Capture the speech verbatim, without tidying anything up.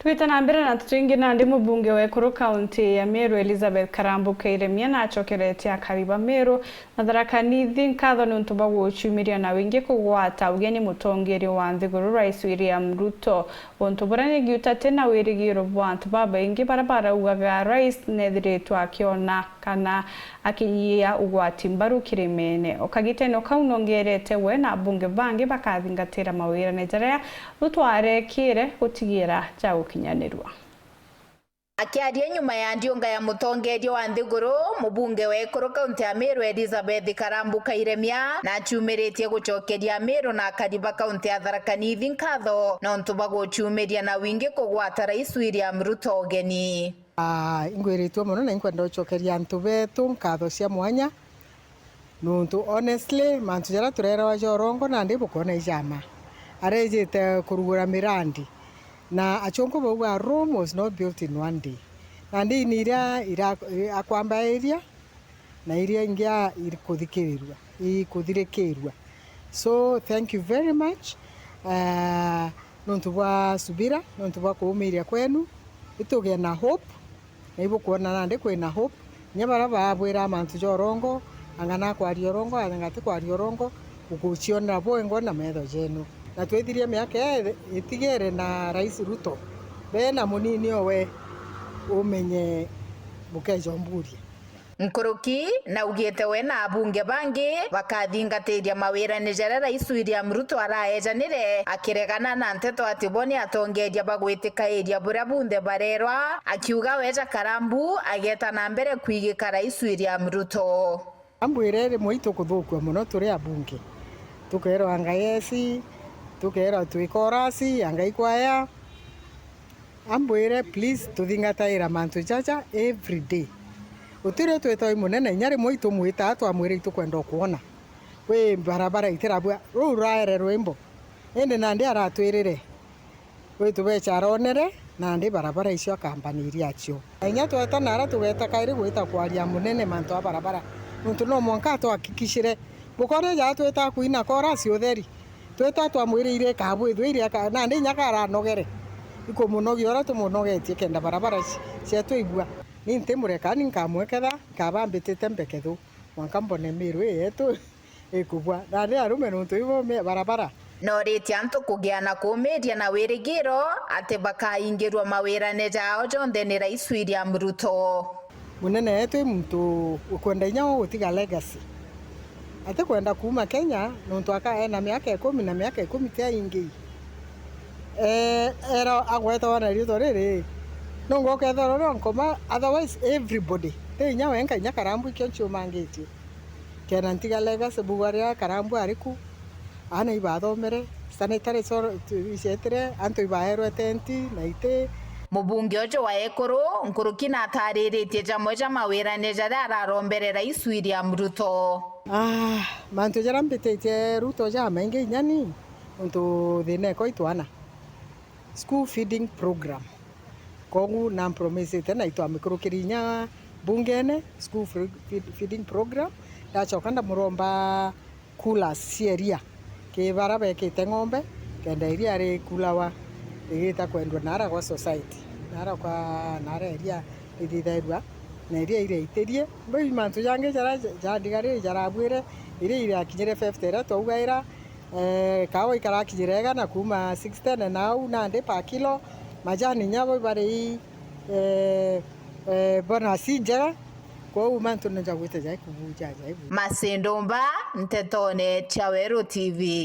Twita na mbere na nteto ingi, nandi mubunge wa ekuru kaunti ya Meru Elizabeth Karambu Kairemia nacokeretie akari ba Meru na Tharaka Nithi nkatho niuntu bwa guciumiria na wingi kugwata ugeni mutongeria wa nthiguru Rais William Ruto. Untu buria ni giuta ti na wirigiro bwa antu babaingi baria baraugaga Rais nethiritwe akiona kana akinyia ugwati mbaru kirimene. O kagitene o kau nongerete we na abunge bangi bakathingatira mawirane jaria Ruto arekire gutigira jagukinyanirua. Akiaria nyuma ya ndiunga ya mutongeria wa nthiguru, mubunge wa ekuru kaunti ya Meru Elizabeth Karambu Kairemia naciumiritie gucokeria Meru na akari ba kaunti ya Tharaka Nithi nkatho nontu bwa guciumiria na wingi kugwata Rais William Ruto ugeni. Ah, ingwiritue mono na inkwenda gucokeria antu betu nkatho cia mwanya, nontu honestly, mantu jaria turerwa ja Orongo nandi bukwona i ja ma. Arejite kurugura mirandi, na achongo bauga, "Rome was not built in one day." Nandi ni iria ira-, akwambairia, na iria ingi a-, ikuthikirirua, ikuthirikirua. So, thank you very much, eh, nontu bwa subira, nontu bwa kuumiria kwenu. Itugie na hope, na ibukwona nandi kwina hope. Kinya baria babwira mantu ja Orongo, anga nakwaria Orongo, anga ti kwaria Orongo, gukucionera bwengwa na metho jenu. Na twithirie miaka ii itigere na Rais Ruto, bena munini owe, umenye bukeja umburia. Nkuruki, naugite we na abunge bangi bakathingatiria mawirane jaria Rais William Ruto araejanire, akiregana na nteto ati bo ni atongeria bagwitikairia buria bunthe barerwa, akiuga we ja Karambu ageta na mbere kwigika Rais William Ruto. Ambwire rimwe itukuthukua mono turi abunge, tukerwa anga yes, tukerwa twi chorus, anga ikwaya. Ambwire, "Please, tuthingataira mantu jaja every day." Utirio twitwa i munene, inya rimwe itumwitaa twamwira itukwenda ukwona. Wi barabara itirabua, ruu ruraere rwimbo. Indi nandi aratwirire, wi tubecha aronere, nandi barabara icio akambaniria acio. Na inya tweta nara tugeta kairi gwita kwaria munene mantu a barabara. Nontu no mwanka atwakikishire. Bukone ja twita kuina chorus utheri. Twita twamwirire ikabwithwe iria ka-, nandi inya karanogere. Ikumunogia uria tumunogetie kenda barabara ci-, cietu ibua. Ni ntimureka, ni nkamweketha, nkaba mbitite mbekethu. Mwanka mbone Miru ii yetu ikubua. Nandi arume nontu ibo me-, barabara. Noritie antu kugia na kuumiria na wirigiro ati bakaingirua mawirane jao jonthe ni Rais William Ruto. Munene wetu i muntu ukwenda inya we gutiga legacy. Atikwenda kuuma Kenya, nontu aka ena miaka ikumi, na miaka ikumi ti aingi. Eh, era agwetawa na riitwa riri, nongo ukethirwa uri wa nkoma, otherwise everybody. Ti inya wenka, inya Karambu ikio nchiumangitie. Kena ntiga legacy, bugwa riria Karambu ari ku, aana ibathomere, sanitary sor-, tu-, icietire, antu ibaerwe tenti na iti. Mubunge uju wa ekuru nkuruki natariritie jamwe ja mawirane jaria ararombere Rais William Ruto. Ah, mantu jaria mbititie Ruto jamaingi inya ni, nontu thina ekwa itwana. School feeding program. Kogu nampromisite na itwamikurukiri inya bungene, school fre-, feed-, feeding program. Ndachoka ndamuromba coolers cia iria ki bara bekite ng'ombe, kenda iria rikulawa rigita kwendwa nara gwa society. Nara kwa, nara iria rithithairua, na iria iraitirie. Mbi mantu jangi jaria ja-, jandigarire jarabwire, iria irakinyire fifty iria twaugaira, Eh, kawa ikarakinyire igana kuuma sixty na nau nandi per kilo, majani inya bo ibari, eh, eh, bonus injega, kwou mantu ni jagwite jai kubuja, jai bu- Masindumba, Ntetone cia Weru T V.